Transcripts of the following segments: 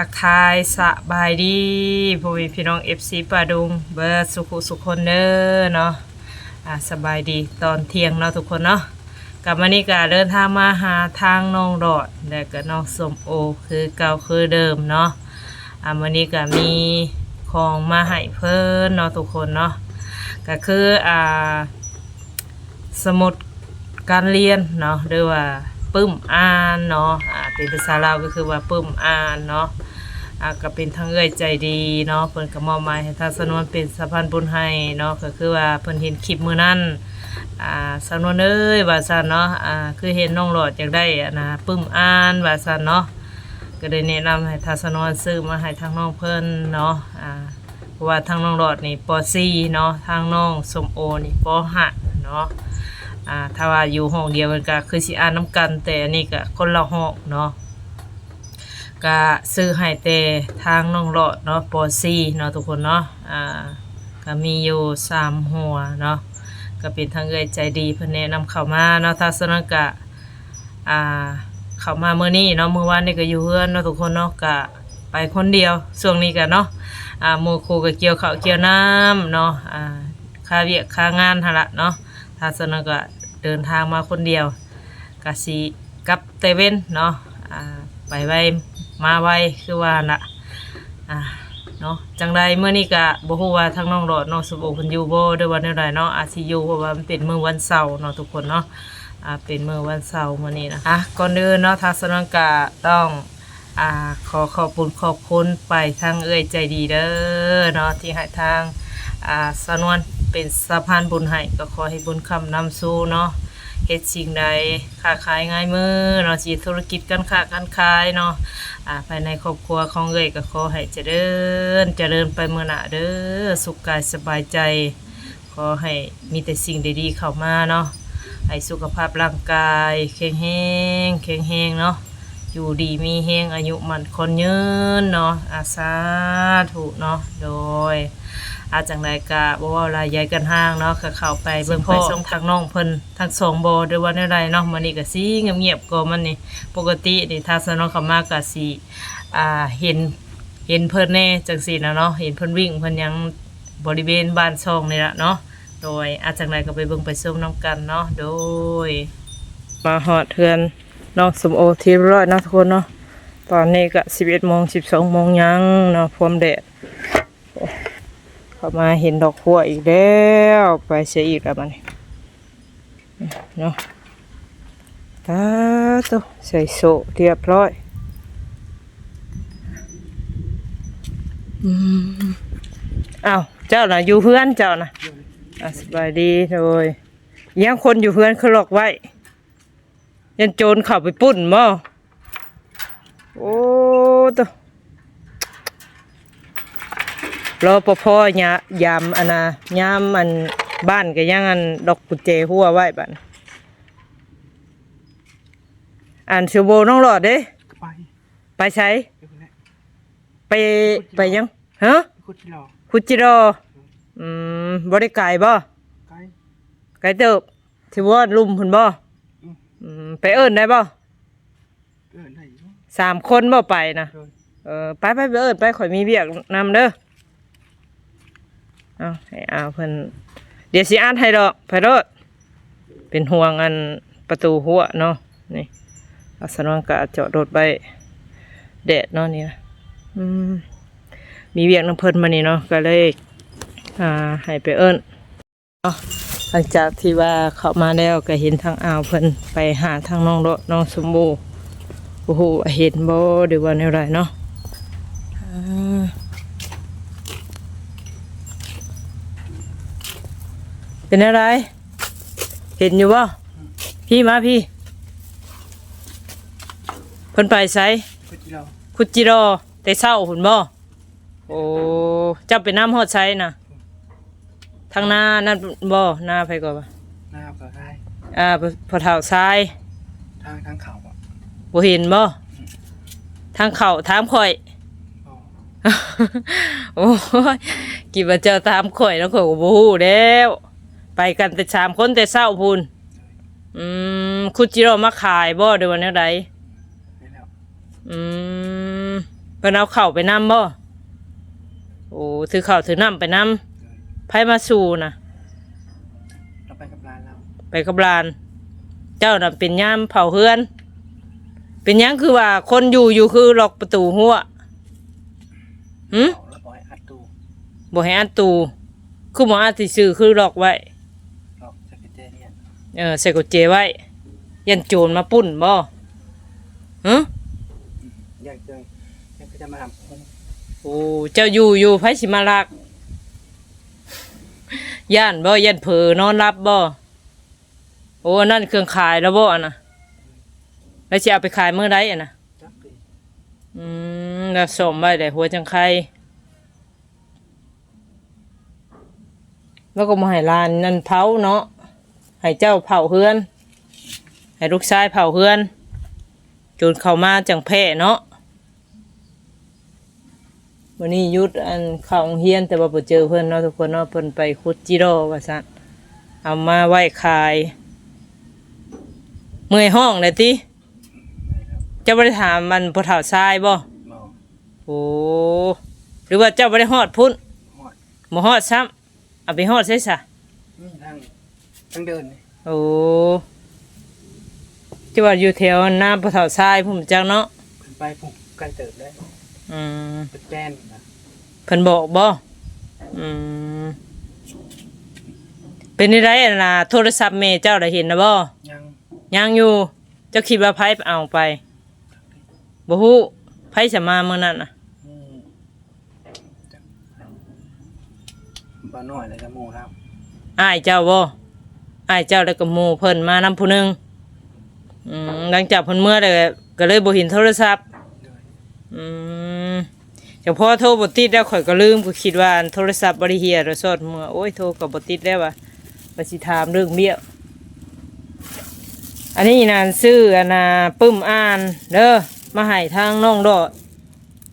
ທັກທາຍສະບາຍດີພໍ່ແມ່ພີ່ນ້ອງ ເອັຟຊີ ປ້າດຸງ ເບິດສຸຂູສຸຄົນເດີເນາະ. ອາ ສະບາຍດີຕອນທ່ຽງເນາະທຸກຄົນເນາະ. ກໍມື້ນີ້ກໍເດີນທາງມາຫາທາງນ້ອງຫຼອດ ແລະກໍນ້ອງສົ້ມໂອ ຄືເກົ່າຄືເດີມເນາະ. ອາ ມື້ນີ້ກໍມີຂອງມາໃຫ້ເພິ່ນເນາະທຸກຄົນເນາະ. ກໍຄື ອາ ສະໝຸດການລຽນເນາະ ຫຼືວ່າປຶ້ມອ່ານເນາະ. ອາ ເປັນພາສາລາວກໍຄືວ່າປຶ້ມອ່ານເນາະ. ອາ ກໍເປັນທາງເອື້ອຍໃຈດີເນາະ ເພິ່ນກໍມອບໝາຍໃຫ້ທາງສາວນວນເປັນສະພານບຸນໃຫ້ເນາະ. ກໍຄືວ່າເພິ່ນເຫັນຄລິບມື້ນັ້ນ ອາ ສາວນວນເອີຍ ວ່າຊັ້ນເນາະ ອາ ຄືເຫັນນ້ອງຫຼອດຢາກໄດ້ ອັນນ່າ ປຶ້ມອ່ານ ວ່າຊັ້ນເນາະ. ກໍໄດ້ແນະນຳໃຫ້ທາງສາວນວນຊື້ມາໃຫ້ທາງນ້ອງເພິ່ນເນາະ. ອາ ເພາະວ່າທາງນ້ອງຫຼອດນີ້ ປໍສີ່ເນາະ ທາງນ້ອງສົ້ມໂອນີ້ ປໍຫ້າເນາະ. ອາ ຖ້າວ່າຢູ່ຫ້ອງດຽວກັນກໍຄືຊິອ່ານນຳກັນ ແຕ່ອັນນີ້ກໍຄົນລະຫ້ອງເນາະ. ກະຊື້ໃຫ້ແຕ່ທາງນ້ອງຫຼອດເນາະ ປໍສີ່ເນາະທຸກຄົນເນາະ. ອາ ກະມີຢູ່ສາມຫົວເນາະ ກະເປັນທາງເອື້ອຍໃຈດີເພິ່ນແນະນຳເຂົ້າມາເນາະ. ຖ້າສະນັ້ນກະ ອາ ເຂົ້າມາມື້ນີ້ເນາະ ມື້ວານນີ້ກໍຢູ່ເຮືອນເນາະທຸກຄົນເນາະ ກະໄປຄົນດຽວ. ຊ່ວງນີ້ກະເນາະ ອາ ໝູ່ຄູ່ກໍກ່ຽວເຂົ້າກ່ຽວນ້ຳເນາະ ອາ ຄາວຽກຄາງານຫັ້ນລະເນາະ. ຖ້າສະນັ້ນກະເດີນທາງມາຄົນດຽວ ກະຊິກັບແຕ່ເວັນເນາະ ອາ ໄປໄວມາໄວຄືວ່າຫັ້ນລະ ອາ ເນາະ. ຈັ່ງໃດມື້ນີ້ກະບໍ່ຮູ້ວ່າທາງນ້ອງຫຼອດ ນ້ອງສົ້ມໂອເພິ່ນຢູ່ບໍ່ ຫຼືວ່າແນວໃດເນາະ ອາດຊິຢູ່ ເພາະວ່າມັນເປັນມື້ວັນເສົາເນາະທຸກຄົນເນາະ. ອາ ເປັນມື້ວັນເສົາມື້ນີ້ນະ. ອາ ກ່ອນອື່ນເນາະ ທາງສາວນວນກະຕ້ອງ ອາ ຂໍຂອບບຸນຂອບຄຸນໄປທາງເອື້ອຍໃຈດີເດີເນາະ ທີ່ໃຫ້ທາງ ອາ ສາວນວນເປັນສະພານບຸນໃຫ້. ກໍຂໍໃຫ້ບຸນຄ້ຳນຳຊູເນາະ ເຮັດສິ່ງໃດຄ້າຂາຍງ່າຍມືເນາະ ຊິເຮັດທຸລະກິດການຄ້າການຂາຍເນາະ ອາ ພາຍໃນຄອບຄົວຂອງເອື້ອຍ ກໍຂໍໃຫ້ຈະເລີນ ຈະເລີນໄປມື້ໜ້າເດີ ສຸກກາຍສະບາຍໃຈ. ຂໍໃຫ້ມີແຕ່ສິ່ງດີໆເຂົ້າມາເນາະ ໃຫ້ສຸຂະພາບຮ່າງກາຍແຂງແຮງ ແຂງແຮງເນາະ ຢູ່ດີມີແຮງ ອາຍຸໝັ້ນຂວັນຍືນເນາະ. ອາ ສາທຸເນາະ. ໂດຍ ອາ ຈັ່ງໃດກະບໍ່ເວົ້າຫຼາຍຢາຍກັນຫ່າງເນາະ ກະເຂົ້າໄປເບິ່ງໄປຊົມທາງນ້ອງເພິ່ນທັງສອງບໍ່ ຫຼືວ່າແນວໃດເນາະ. ມື້ນີ້ກະຊິງຽບໆ ກວ່າມື້ນີ້ ປົກກະຕິນີ້ ຖ້າສາວນວນເຂົ້າມາກະຊິ ອາ ເຫັນ ເຫັນເພິ່ນແດ່ຈັ່ງຊີ້ນະເນາະ ເຫັນເພິ່ນວິ່ງເພິ່ນຫຍັງ ບໍລິເວນບ້ານຊ່ອງນີ້ລະເນາະ. ໂດຍ ອາ ຈັ່ງໃດກໍໄປເບິ່ງໄປຊົມນຳກັນເນາະ. ໂດຍ ມາຮອດເຮືອນນ້ອງສົ້ມໂອທີ່ຮຽບຮ້ອຍເນາະທຸກຄົນເນາະ. ຕອນນີ້ກະສິບເອັດໂມງ ສິບສອງໂມງຫຍັງເນາະ ພວມແດດ. ໂອ້ ເຂົ້າມາເຫັນດອກຮົ້ວອີກແລ້ວ ໄປໃສອີກລະບາດນີ້ ເນາະ. ຕາໂຕ ໃສ່ໂສ້ຮຽບຮ້ອຍ. ອືມ ອ້າວ ເຈົ້ານະ ຢູ່ເຮືອນເຈົ້ານະ? ອ່າ ສະບາຍດີ. ໂດຍ ອີຫຍັງ ຄົນຢູ່ເຮືອນຄືລັອກໄວ້? ຢ້ານໂຈນເຂົ້າໄປປຸ້ນບໍ? ໂອ້ໂຕ ລອປະພໍຍາ ຍາມອັນນ່າ ຍາມອັນບ້ານກໍຍັງອັນລັອກກຸນແຈຮົ້ວໄວ້ບາດ. ອັນ ຊຸໂບ ນ້ອງຫຼອດເດ້ ໄປ ໄປໃສ? ໄປພຸ້ນແຫຼະ ໄປ ໄປຫຍັງ? ຮະ? ໄປຂຸດຈິລໍ ຂຸດຈິລໍ. ອືມ ບໍ່ໄດ້ໄກບໍ? ໄກ ໄກເຕີບ. ຊິວອດລຸ່ມພຸ້ນບໍ? ອືມ ອືມ ໄປເອີ້ນໄດ້ບໍ? ເອີ້ນໄດ້ຢູ່ ສາມຄົນບໍໄປນະ? ໂດຍ ເອີ ໄປໆ ໄປເອີ້ນໄປ ຂ້ອຍມີວຽກນຳເດີ. ເອົາ ໃຫ້ອາວເພິ່ນ ດຽວຊິອັດໃຫ້ດອກ ໄປໂລດ. ເປັນຫ່ວງອັນປະຕູຮົ້ວເນາະ ນີ້ ອາ ສາວນວນກະຈອດລົດໄວ້ ແດດເນາະນີ້ນະ. ອືມ ມີວຽກນຳເພິ່ນມື້ນີ້ເນາະ ກໍເລີຍ ອ່າ ໃຫ້ໄປເອີ້ນ. ເນາະ ຫຼັງຈາກທີ່ວ່າເຂົ້າມາແລ້ວ ກໍເຫັນທາງອາວເພິ່ນໄປຫາທາງນ້ອງເລາະ ນ້ອງຊົມໂອ ບໍ່ຮູ້ວ່າເຫັນບໍ່ ຫຼືວ່າແນວໃດເນາະ. ເອີ ເປັນແນວໃດ ເຫັນຢູ່ບໍ່? ພີ້ມາພີ້ ເພິ່ນໄປໃສ? ຂຸດຈິລໍ ຂຸດຈິລໍ ແຕ່ເຊົ້າພຸ້ນບໍ່? ໂອ້ ເຈົ້າໄປນຳຮອດໃສນະ? ທາງນານັ້ນບໍ່? ນາໃຜກໍວ່າ ນາພໍ່ເຖົ້າຊາຍ ອ່າ ພໍ່ເຖົ້າຊາຍ ທາງ ທາງເຂົ້າບໍ່ ບໍ່ເຫັນບໍ່? ອືມ ທາງເຂົ້າຖາມຂ້ອຍ ບໍ່ ໂອ້ຍ ຄິດວ່າເຈົ້າຖາມຂ້ອຍເນາະ ຂ້ອຍກໍບໍ່ຮູ້ແລ້ວ. ໄປກັນແຕ່ສາມຄົນແຕ່ເຊົ້າພຸ້ນ. ອືມ ຂຸດຈິລໍມາຂາຍບໍ່ ຫຼືວ່າແນວໃດ? ແມ່ນແລ້ວ ອືມ ເພິ່ນເອົາເຂົ້າໄປນຳບໍ່? ໂອ້ ຖືເຂົ້າຖືນ້ຳໄປນຳ. ໂດຍ. ໃຜມາສູ່ນະ? ເຮົາໄປກັບຫຼານເຮົາ. ໄປກັບຫຼານ. ເຈົ້ານະເປັນຍາມເຝົ້າເຮືອນ. ເປັນຫຍັງຄືວ່າຄົນຢູ່ຢູ່ຄືລັອກປະຕູຮົ້ວ? ຫື? ເຂົາລະບໍ່ໃຫ້ອັດຕູ້. ບໍ່ໃຫ້ອັດຕູ້. ຄືບໍ່ອັດຊື່ໆ ຄືລັອກໄວ້? ລັອກໃສ່ກຸນແຈເຮືອນ. ເອີ ໃສ່ກຸນແຈໄວ້. ຢ້ານໂຈນມາປຸ້ນບໍ່? ຫື? ອືມ ຢ້ານໂຈນ ຢ້ານເຂົາຈະມາລັກ. ໂອ້ ເຈົ້າຢູ່ຢູ່ ໃຜຊິມາລັກ? ຢ້ານບໍ່? ຢ້ານເຜີນອນຫຼັບບໍ່? ໂອ້ ອັນນັ້ນເຄື່ອງຂາຍລະບໍ່ອັນນະ? ແລ້ວຊິເອົາໄປຂາຍມື້ໃດອັນນະ? ຈັກເດ. ອືມ ລາວສ້ອມໄວ້ແຫຼະ ຫົວຈັງໄຄ. ລາວກໍບໍ່ໃຫ້ຫຼານນັ້ນເຝົ້າເນາະ ໃຫ້ເຈົ້າເຝົ້າເຮືອນ ໃຫ້ລູກຊາຍເຝົ້າເຮືອນ ໂຈນເຂົ້າມາຈັ່ງແພ້ເນາະ. ມື້ນີ້ຢຸດອັນເຂົ້າໂຮງຮຽນ ແຕ່ວ່າບໍ່ເຈີເພິ່ນເນາະທຸກຄົນເນາະ ເພິ່ນໄປຂຸດຈີ່ດໍວ່າຊັ້ນ ເອົາມາໄວ້ຂາຍ. ເມື່ອຍຮ້ອງແຫຼະຕິ? ເຈົ້າບໍ່ໄດ້ຖາມອັນພໍ່ເຖົ້າຊາຍບໍ່? ບໍ່. ໂອ້ ຫຼືວ່າເຈົ້າບໍ່ໄດ້ຮອດພຸ້ນ? ຮອດ. ບໍ່ຮອດຊ້ຳ. ເອົາໄປຮອດໃສຊະ? ອືມ ທາງ ທາງເດີ່ນນີ້. ໂອ້ ເຈົ້າວ່າຢູ່ແຖວນາພໍ່ເຖົ້າຊາຍພຸ້ນຈັກເນາະ? ຂຶ້ນໄປພຸ້ນ ໄກເຕີບເດ້. ອືມ ເພິ່ນແປນນະ. ເພິ່ນບອກບໍ່? ອືມ ເປັນຈັ່ງໃດອັນນ່າ ໂທລະສັບແມ່ເຈົ້າໄດ້ເຫັນນະບໍ່? ຍັງ. ຍັງຢູ່. ເຈົ້າຄິດວ່າໃຜເອົາໄປ? ບໍ່ຮູ້. ໃຜສະມາມື້ນັ້ນນະ? ອືມ ບໍ່ນ້ອຍແລ້ວກໍໝູ່ລາວ. ອ້າຍເຈົ້າບໍ່? ອ້າຍເຈົ້າແລ້ວກໍໝູ່ເພິ່ນມານຳຜູ້ໜຶ່ງ. ອືມ ຫຼັງຈາກເພິ່ນເມືອແລ້ວກໍເລີຍບໍ່ເຫັນໂທລະສັບ. ໂດຍ. ອືມ ຈັ່ງພໍໂທບໍ່ຕິດແລ້ວ ຂ້ອຍກໍລືມ ກໍຄິດວ່າອັນໂທລະສັບບໍ່ໄດ້ເຫຍ ແລ້ວຊອດເມືອ. ໂອ້ຍ ໂທກໍບໍ່ຕິດແລ້ວວ່າ ວ່າຊິຖາມເລື່ອງວຽກ. ອັນນີ້ນະ ຊື້ອັນນ່າປຶ້ມອ່ານເດີ ມາໃຫ້ທາງນ້ອງດອດ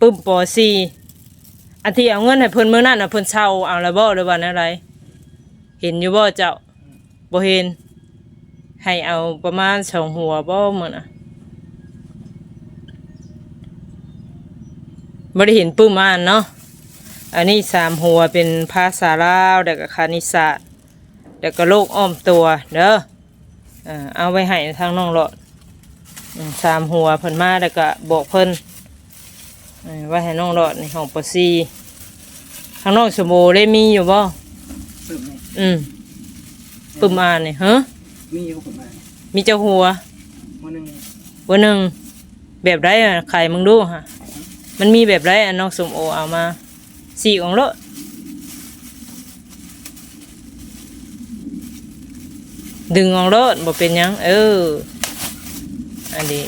ປຶ້ມ ປໍສີ່. ອັນທີ່ເອົາເງິນໃຫ້ເພິ່ນມື້ນັ້ນນະ ເພິ່ນເຊົ່າເອົາແລ້ວບໍ່ ຫຼືວ່າແນວໃດ? ເຫັນຢູ່ບໍ່ເຈົ້າ? ບໍ່ເຫັນ. ໃຫ້ເອົາປະມານສອງຫົວບໍ່ມື້ນະ? ບໍ່ໄດ້ເຫັນປຶ້ມອ່ານເນາະ. ອັນນີ້ສາມຫົວເປັນພາສາລາວ ແລ້ວກໍຄະນິດສາດ ແລ້ວກໍໂລກອ້ອມຕົວເດີ. ເອີ ເອົາໄວ້ໃຫ້ທາງນ້ອງຫຼອດ. ອືມ ສາມຫົວເພິ່ນມາແລ້ວກະບອກເພິ່ນ. ເອີ ໄວ້ໃຫ້ນ້ອງຫຼອດໃນຫ້ອງ ປໍສີ່. ທາງນ້ອງສົມໂອເດ້ມີຢູ່ບໍ່? ປຶ້ມນີ້. ອືມ ປຶ້ມອ່ານນີ້. ຮະ? ມີຢູ່ປຶ້ມອ່ານ. ມີຈັກຫົວ? ຫົວໜຶ່ງ. ຫົວໜຶ່ງ. ແບບໃດອະ? ຂາຍເບິ່ງດູຫະ. ມັນມີແບບໃດ ອັນນ້ອງສົມໂອເອົາມາ? ສີກອອກໂລດ ດຶງອອກໂລດ ບໍ່ເປັນຫຍັງ. ເອີ ອັນນີ້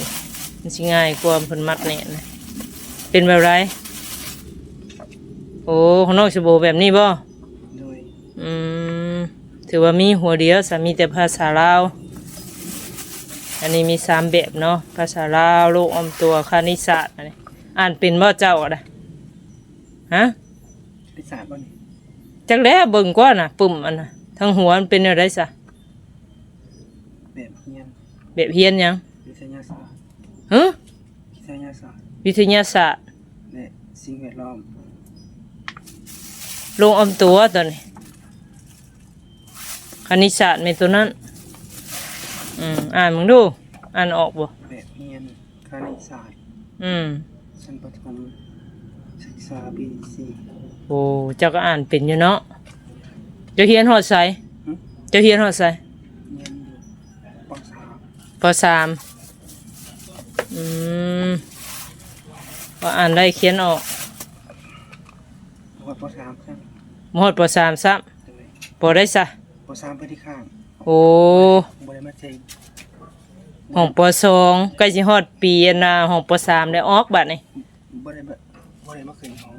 ມັນຊິງ່າຍກວ່າ ເພິ່ນມັດແໜ້ນ. ເປັນແບບໃດ? ໂອ້ ຂອງນ້ອງຊິບໍ່ແບບນີ້ບໍ່? ໂດຍ. ອືມ ຖືວ່າມີຫົວດຽວຊະ ມີແຕ່ພາສາລາວ. ອັນນີ້ມີສາມແບບເນາະ ພາສາລາວ ໂລກອ້ອມຕົວ ຄະນິດສາດ. ອັນນີ້ອ່ານເປັນບໍ່ເຈົ້າກໍໄດ້? ຮະ? ຄະນິດສາດບໍ່ນີ້? ຈັກແລ້ວ ເບິ່ງກ່ອນນະ ປຶ້ມອັນນະ ທາງຫົວມັນເປັນແນວໃດຊະ? ແບບຮຽນ. ແບບຮຽນຫຍັງ? ວິທະຍາສາດ. ຮະ? ວິທະຍາສາດ. ວິທະຍາສາດ ແລະ ສິ່ງແວດລ້ອມ. ໂລກອ້ອມຕົວຕົວນີ້ ຄະນິດສາດແມ່ນຕົວນັ້ນ. ອືມ ອ່ານເບິ່ງດູ ອ່ານອອກບໍ່? ແບບຮຽນຄະນິດສາດ. ອືມ ຊັ້ນປະຖົມສຶກສາ ປີສີ່. ໂອ້ ເຈົ້າກໍອ່ານເປັນຢູ່ເນາະ. ເຈົ້າຮຽນຮອດໃສ? ຫຶ? ເຈົ້າຮຽນຮອດໃສ? ຮຽນຢູ່ ປໍສາມ. ປໍສາມ. ອືມ ວ່າອ່ານໄດ້ຂຽນອອກ. ຮອດປໍສາມຊ້ຳ. ບໍ່ຮອດປໍສາມຊ້ຳ. ໂດຍ. ປໍໃດຊະ? ປໍສາມໄປທີ່ຂ້າງ. ໂອ້ ບໍ່ໄດ້ມາເສັງ. ຫ້ອງ ປໍສອງ ໃກ້ຊິຮອດປີອັນນ່າ ຫ້ອງ ປໍສາມ ແລ້ວອອກບາດນີ້. ບໍ່ໄດ້ມາ ບໍ່ໄດ້ມາຂຶ້ນຫ້ອງ.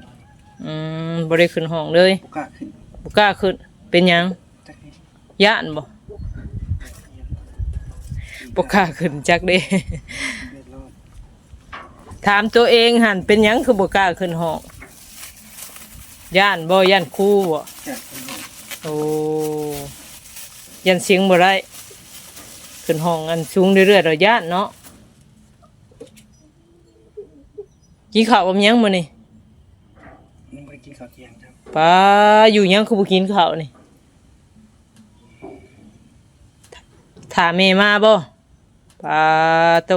ອືມ ບໍ່ໄດ້ຂຶ້ນຫ້ອງເລີຍ. ບໍ່ກ້າຂຶ້ນ. ບໍ່ກ້າຂຶ້ນ. ເປັນຫຍັງ? ຈັກ. ຢ້ານບໍ່? ບໍ່ກ້າຂຶ້ນຈັກເດ້. ເດືອດຮ້ອນ. ຖາມຕົວເອງຫັ້ນ ເປັນຫຍັງຄືບໍ່ກ້າຂຶ້ນຫ້ອງ? ຢ້ານບໍ່? ຢ້ານຄູບໍ່? ຢ້ານຂຶ້ນຫ້ອງ. ໂອ້ ຢ້ານສຽງບໍ່ໄດ້. ຂຶ້ນຫ້ອງອັນສູງເລື້ອຍໆ ລະຢ້ານເນາະ. ກິນເຂົ້າກັບຫຍັງມື້ນີ້? ຍັງບໍ່ໄດ້ກິນເຂົ້າທ່ຽງຊ້ຳ. ປ້າ ຢູ່ຫຍັງຄືບໍ່ກິນເຂົ້ານີ້? ຖ້າແມ່ມາບໍ່? ປາໂຕ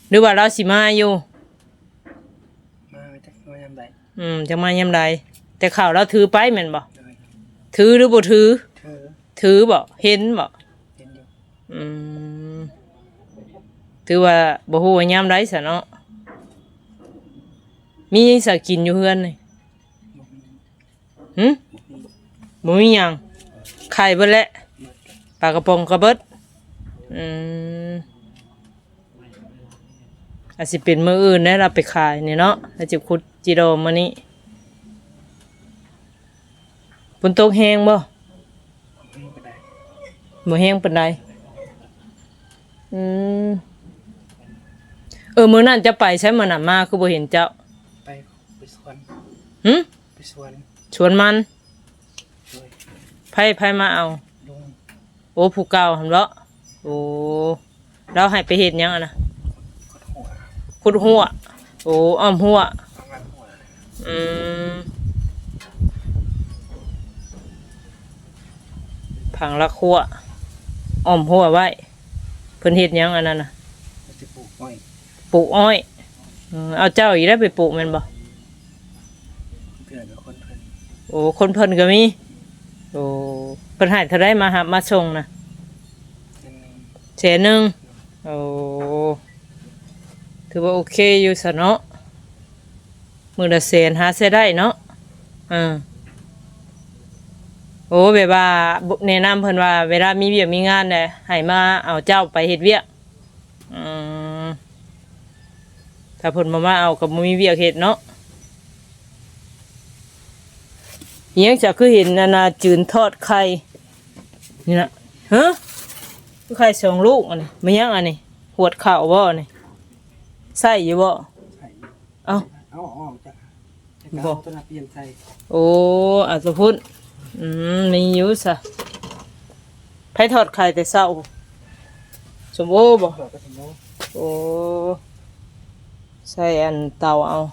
ຫຼືວ່າລາວຊິມາຢູ່? ມາຈັກມາຍາມໃດ. ອືມ ຈັກມາຍາມໃດ. ແຕ່ເຂົ້າລາວຖືໄປແມ່ນບໍ່? ໂດຍ. ຖືຫຼືບໍ່ຖື? ຖື. ຖືບໍ່? ເຫັນບໍ່? ເຫັນຢູ່. ອືມ ຖືວ່າບໍ່ຮູ້ວ່າຍາມໃດຊະເນາະ. ມີຫຍັງຊະກິນຢູ່ເຮືອນນີ້? ບໍ່ມີ. ຫຶ? ບໍ່ມີຫຍັງ ຂາຍເບິດແຫຼະ. ປາກະປ໋ອງກໍເບິດ. ອືມ ອາດຊິເປັນມື້ອື່ນແຫຼະລາວໄປຂາຍນີ້ເນາະ ລາວຊິຂຸດຈີ່ດໍມື້ນີ້. ຝົນຕົກແຮງບໍ່? ບໍ່ແຮງປານໃດ. ອືມ ເອີ ມື້ນັ້ນເຈົ້າໄປໃສ? ມື້ນັ້ນມາຄືບໍ່ເຫັນເຈົ້າ? ໄປ ໄປສວນ. ຫຶ? ໄປສວນ. ສວນມັນ? ໂດຍ. ໃຜ ໃຜມາເອົາ? ລຸງ. ໂອ້ ຜູ້ເກົ່າຫັ້ນເບາະ? ໂອ້ ລາວໃຫ້ໄປເຮັດຫຍັງຫັ້ນນະ? ຂຸດຮົ້ວ. ຂຸດຮົ້ວ. ໂອ້ ອ້ອມຮົ້ວ. ອືມ ຝັງລັກຮົ້ວ ອ້ອມຮົ້ວໄວ້. ເພິ່ນເຮັດຫຍັງອັນນັ້ນນະ? ເພິ່ນຊິປູກອ້ອຍ. ປູກອ້ອຍ. ເອີ ເອົາເຈົ້າອີກແລ້ວໄປປູກແມ່ນບໍ່? ເທື່ອກັບຄົນເພິ່ນ. ໂອ້ ຄົນເພິ່ນກໍມີ. ໂອ້ ເພິ່ນໃຫ້ເທົ່າໃດມາຮັບມາສົ່ງນະ? ແສນໜຶ່ງ. ແສນໜຶ່ງ. ໂອ້ ຖືວ່າໂອເຄຢູ່ຊະເນາະ ມື້ລະແສນຫາໃຊ້ໄດ້ເນາະ. ເອີ ໂອ້ ແບບວ່າແນະນຳເພິ່ນວ່າ ເວລາມີວຽກມີງານແຫຼະ ໃຫ້ມາເອົາເຈົ້າໄປເຮັດວຽກ. ອືມ ຖ້າເພິ່ນບໍ່ມາເອົາກໍບໍ່ມີວຽກເຮັດເນາະ. ອີຫຍັງຈະຄືເຫັນອັນນ່າ ຈືນທອດໄຂ່ນີ້ນະ? ຮະ? ຄືໄຂ່ສອງລູກອັນນີ້. ແມ່ນຫຍັງອັນນີ້? ຫວດເຂົ້າບໍ່ນີ້? ໃຊ້ຢູ່ບໍ່? ໃຊ້ຢູ່. ເອົ້າ ເອົາອອກຈາກ ບໍ່ ເອົາຕົວນັ້ນປ່ຽນໃສ່. ໂອ້ ເອົາຕົວພຸ້ນ. ອືມ ມີຢູ່ຊະ. ໃຜທອດໄຂ່ແຕ່ເຊົ້າ? ສົມໂອບໍ່? ທອດກັບສົມໂອ. ໂອ້ ໃສ່ອັນເຕົາເອົາ.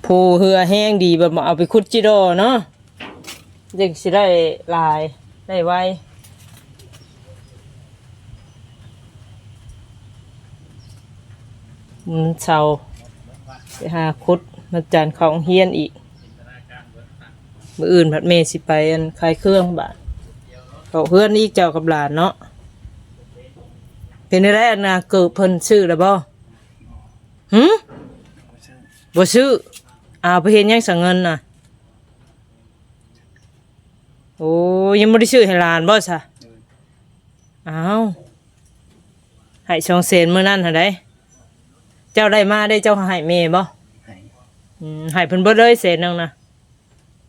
ຜູ້ເຫື່ອແຮງດີ ບັດມາເອົາໄປຂຸດຈິດໍເນາະ. ຈັ່ງຊິໄດ້ຫຼາຍ ໄດ້ໄວ. ມື້ເຊົ້າໄປຫາຂຸດ ມາຈັນເຂົ້າໂຮງຮຽນອີກ. ມື້ອື່ນພັດແມ່ຊິໄປອັນຂາຍເຄື່ອງບາດ ເຂົ້າເຮືອນອີກເຈົ້າກັບຫຼານເນາະ. ເປັນແນວໃດອັນນ່າ ເກີບເພິ່ນຊື້ແລ້ວບໍ່? ຫຶ? ບໍ່ຊື້. ອ້າວ ໄປເຮັດຫຍັງຊະເງິນນະ? ໂອ້ ຍັງບໍ່ໄດ້ຊື້ໃຫ້ຫຼານບໍ່ຊະ? ເອີ ອ້າວ ໃຫ້ສອງແສນມື້ນັ້ນຫັ້ນໃດ. ເຈົ້າໄດ້ມາເດ້ ເຈົ້າໃຫ້ແມ່ບໍ່? ໃຫ້. ອືມ ໃຫ້ເພິ່ນເບິດເລີຍແສນໜຶ່ງນະ.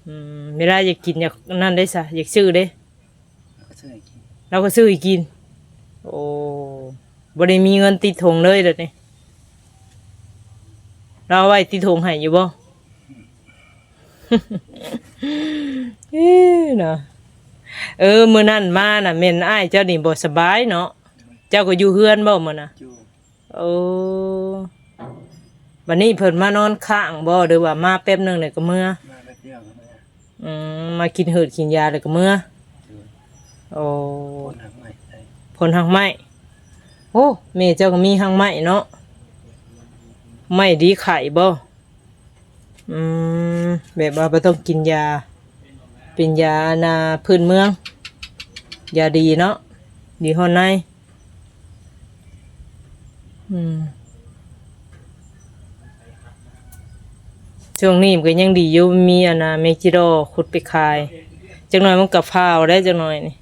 ອືມ ເວລາຢາກກິນຢາກນັ້ນເດ້ຊະ ຢາກຊື້ເດ້ ລາວກໍຊື້ໃຫ້ກິນ. ລາວກໍຊື້ໃຫ້ກິນ. ໂອ້ ບໍ່ໄດ້ມີເງິນຕິດຖົງເລີຍດຽວນີ້. ລາວເອົາໄວ້ຕິດຖົງໃຫ້ຢູ່ບໍ່? ເອີ ເນາະ. ເອີ ມື້ນັ້ນມານະ ແມ່ນອ້າຍເຈົ້ານີ້ບໍ່ສະບາຍເນາະ. ເຈົ້າກໍຢູ່ເຮືອນບໍ່ມື້ນະ? ຢູ່. ໂອ້ ບັດນີ້ເພິ່ນມານອນຄ້າງບໍ່ ຫຼືວ່າມາແປັບໜຶ່ງແລ້ວກໍເມືອ? ມາແປັບດຽວກໍເມືອ. ອືມ ມາກິນເຫີດກິນຢາແລ້ວກໍເມືອ. ໂດຍ. ໂອ້ ພົ້ນຮາກໄມ້ໃສ່ ພົ້ນຮາກໄມ້. ໂອ້ ແມ່ເຈົ້າກໍມີຮາກໄມ້ເນາະ. ໄມ້ດີໄຂ້ບໍ່? ອືມ ແບບວ່າບໍ່ຕ້ອງກິນຢາ ເປັນຢາອັນນ່າພື້ນເມືອງ ຢາດີເນາະ ດີຮອດໃນ. ອືມ ຊ່ວງນີ້ມັນກໍຍັງດີຢູ່ ມີອັນນ່າ ແມງຈີ່ດໍຂຸດໄປຂາຍ. ຈັກໜ້ອຍມັນກໍຟາວໄດ້ ຈັກໜ້ອຍນີ້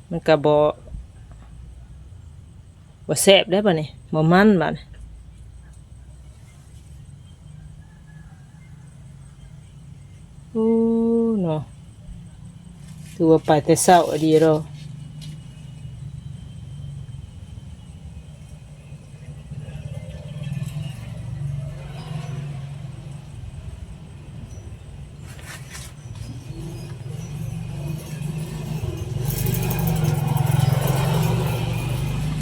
ມັນກໍບໍ່ ບໍ່ແຊບເດ້ບາດນີ້ ບໍ່ມັນບາດນີ້. ໂອ້ ເນາະ ຖືວ່າໄປແຕ່ເຊົ້າອີ່ຫຼີດອກ.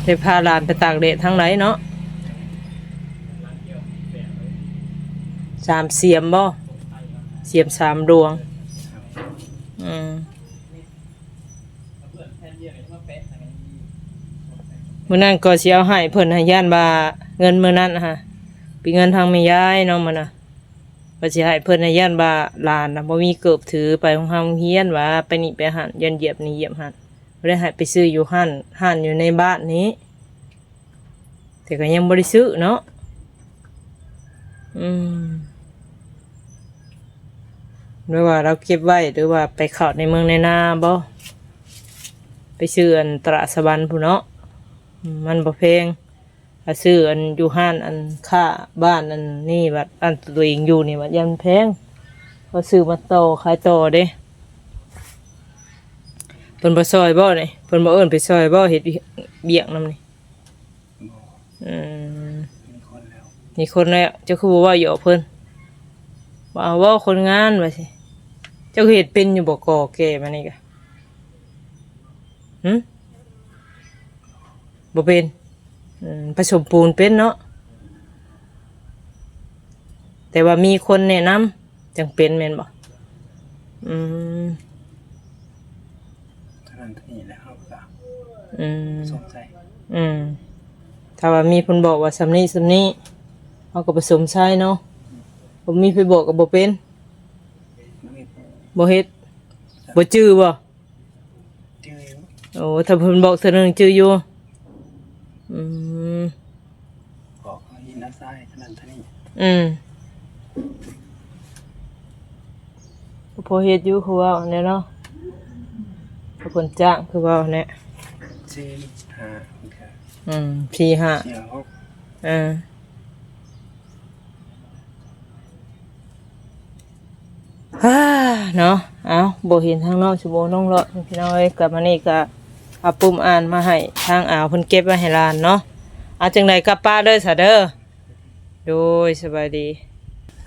ໄດ້ພາຫຼານໄປຕາກແດດທາງໃດເນາະ? ສາມສຽມບໍ່? ສຽມສາມດວງ. ອືມ ມື້ນັ້ນກໍຊິເອົາໃຫ້ເພິ່ນ ໃຫ້ ຢ້ານວ່າເງິນມື້ນັ້ນຫະ ເປັນເງິນທາງແມ່ຍາຍເນາະ ມື້ນະ ວ່າຊິໃຫ້ເພິ່ນ ໃຫ້ ຢ້ານວ່າຫຼານນະບໍ່ມີເກີບຖືໄປໂຮງຮາງໂຮງຮຽນ ວ່າໄປນີ້ໄປຫັ້ນ ຢ້ານຢຽບນີ້ຢຽບຫັ້ນ ບໍ່ໄດ້ໃຫ້ໄປຊື້ຢູ່ຮ້ານ ຮ້ານຢູ່ໃນບ້ານນີ້ ແຕ່ກໍຍັງບໍ່ໄດ້ຊື້ເນາະ. ອືມ ຫຼືວ່າລາວເກັບໄວ້ ຫຼືວ່າໄປເຂົ້າໃນເມືອງໃນນາບໍ່? ໄປຊື້ອັນຕະຫຼາດສະຫວັນພຸ້ນເນາະ. ອືມ ມັນບໍ່ແພງ ຖ້າຊື້ອັນຢູ່ຮ້ານອັນຄ້າບ້ານອັນນີ້ບັດ ອັນຕົວເອງຢູ່ນີ້ບັດຢ້ານມັນແພງ ເຂົາຊື້ມາຕໍ່ຂາຍຕໍ່ເດ້. ເພິ່ນບໍ່ຊ່ອຍບໍ່ນີ້? ເພິ່ນບໍ່ເອີ້ນໄປຊ່ອຍບໍ່? ເຮັດວຽກນຳນີ້. ບໍ່ ອືມ ມີຄົນແລ້ວ ມີຄົນແລ້ວ ເຈົ້າຄືບໍ່ເວົ້າຫຍອກເພິ່ນ? ບໍ່ເອົາ ເວົ້າຄົນງານວ່າຊີ້. ເຈົ້າເຮັດເປັນຢູ່ບໍ່? ກໍ່ແກ່ມານີ້ກະ ຫຶ ບໍ່ເປັນ. ອືມ ປະສົມປູນເປັນເນາະ ແຕ່ວ່າມີຄົນແນະນຳ ຈັ່ງເປັນແມ່ນບໍ່? ອືມ ເທົ່ານັ້ນເທົ່ານີ້ແຫຼະ ເຮົາກໍ ອືມ ສົງໄສ ອືມ ຖ້າວ່າມີເພິ່ນບອກວ່າສ່ຳນີ້ສ່ຳນີ້ ເຮົາກໍປະສົມໃສ່ເນາະ. ບໍ່ມີໃຜບອກກໍບໍ່ເປັນ ບໍ່ເຮັດ ບໍ່ຈື່ບໍ່? ຈື່ຢູ່. ໂອ້ ຖ້າເພິ່ນບອກເທື່ອໜຶ່ງຈື່ຢູ່. ອືມ ບອກເຮົາເຮັດນາຊາຍເທົ່ານັ້ນເທົ່ານີ້. ອືມ ກໍພໍເຮັດຢູ່ ຄືເວົ້າແຫຼະເນາະ ຖ້າເພິ່ນຈ້າງ ຄືເວົ້າແຫຼະ. ສີ່ ຫ້າ ອືມ ສີ່ ຫ້າ ສີ່ ຫົກ ເອີ. ເນາະ ເອົ້າ ບໍ່ເຫັນທາງນ້ອງ ຊິບໍ່ນ້ອງເລາະ ພີ່ນ້ອງເອີຍ. ກັບມານີ້ກະເອົາປຶ້ມອ່ານມາໃຫ້ທາງອາວເພິ່ນເກັບໄວ້ໃຫ້ຫຼານເນາະ. ເອົາ ຈັ່ງໃດກັບປ້າເດີສະເດີ. ໂດຍ ສະບາຍດີ.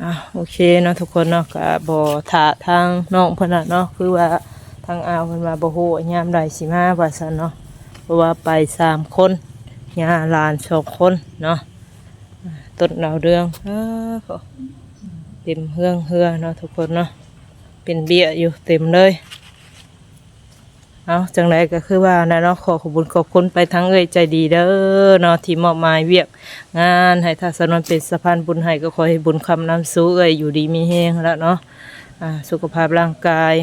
ອ່າ ໂອເຄເນາະທຸກຄົນເນາະ ກະບໍ່ຖ້າທາງນ້ອງເພິ່ນລະເນາະ ຄືວ່າທາງອາວເພິ່ນວ່າບໍ່ຮູ້ວ່າຍາມໃດຊິມາວ່າຊັ້ນເນາະ ເພາະວ່າໄປສາມຄົນ ຍ່າຫຼານສອງຄົນເນາະ. ຕົ້ນດາວເຮືອງ ເອີ ເຕັມເຮືອງເຮືອເນາະທຸກຄົນເນາະ ເປັນເບ້ຍຢູ່ເຕັມເລີຍ. ເອົາ ຈັ່ງໃດກໍຄືວ່ານັ້ນເນາະ ຂໍຂອບຄຸນຂອບຄຸນໄປທາງເອື້ອຍໃຈດີເດີເນາະ ທີ່ມອບໝາຍວຽກງານໃຫ້ທ້າວສະນວນເປັນສະພານບຸນໃຫ້ ກໍຂໍໃຫ້ບຸນຄ້ຳນຳສູ່ເອື້ອຍຢູ່ດີມີແຮງຫັ້ນລະເນາະ ອ່າ ສຸຂະພາບຮ່າງກາຍ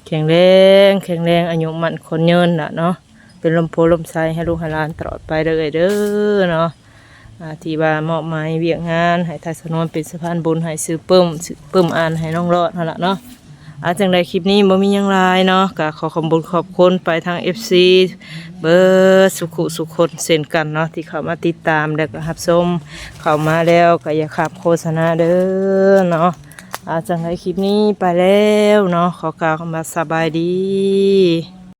ແຂງແຮງ ແຂງແຮງ ອາຍຸໝັ້ນຂວັນຍືນລະເນາະ ເປັນລົມໂພລົມໄຊໃຫ້ລູກໃຫ້ຫຼານຕະຫຼອດໄປເດີເອື້ອຍເດີເນາະ ອ່າ ທີ່ວ່າມອບໝາຍວຽກງານໃຫ້ທ້າວສະນວນເປັນສະພານບຸນໃຫ້ຊື່ປຶ້ມ ຊື່ປຶ້ມອ່ານໃຫ້ນ້ອງລອດຫັ້ນລະເນາະ. ອ່າ ຈັ່ງໃດຄລິບນີ້ບໍ່ມີຫຍັງຫຼາຍເນາະ ກະຂໍຂອບບຸນຂອບຄຸນໄປທາງເອັຟຊີເບິດສຸຂູສຸຄົນເຊັ່ນກັນເນາະ ທີ່ເຂົ້າມາຕິດຕາມ ແລະກະຮັບຊົມ ເຂົ້າມາແລ້ວກະຢ່າຂ້າມໂຄສະນາເດີເນາະ. ອ່າ ຈັ່ງໃດຄລິບນີ້ໄປແລ້ວເນາະ ຂໍກ່າວຄຳວ່າສະບາຍດີ.